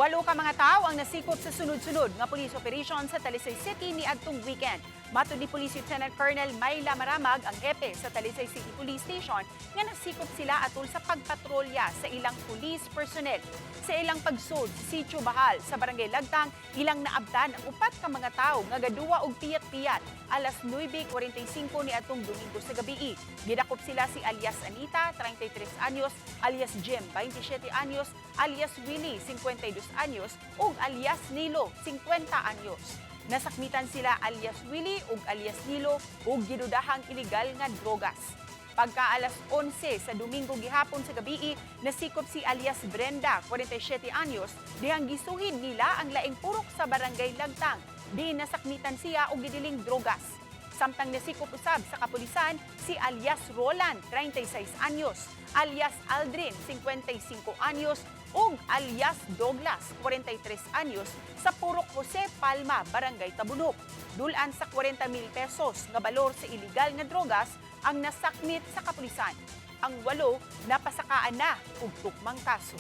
Walo ka mga tao ang nasikop sa sunod-sunod nga police operation sa Talisay City niadtong weekend. Matod ni Police Lieutenant Colonel Mayla Maramag, ang hepe sa Talisay City Police Station, nga nasikop sila atol sa pagpatrolya sa ilang police personnel. Sa ilang pagsud sa Sitio Bahal sa Barangay Lagtang, ilang naabtan ang upat ka mga tawo nga gaduwa og piyat-piyat alas 9:45 niadtong Domingo sa gabii. Gidakop sila si alias Anita, 33 anyos, alias Jim, 27 anyos, alias Willie, 52 anyos, ug alias Nilo, 50 anyos. Nasakmitan sila alias Willie ug alias Nilo ug gidudahang ilegal nga drogas. Pagka alas 11 sa Domingo gihapon sa gabii, nasikop si alias Brenda, 47 anyos, dihang gisuhid nila ang laing purok sa Barangay Lagtang. Di nasakmitan siya og gidiling drogas. Samtang nasikop usab sa kapulisan si alias Roland, 36 anyos, alias Aldrin, 55 anyos, ug alias Douglas, 43 anyos, sa Purok Jose Palma, Barangay Tabunok. Dulan sa 40 mil pesos nga balor sa iligal nga drogas ang nasakmit sa kapulisan. Ang walo napasakaan na og tukmang kaso.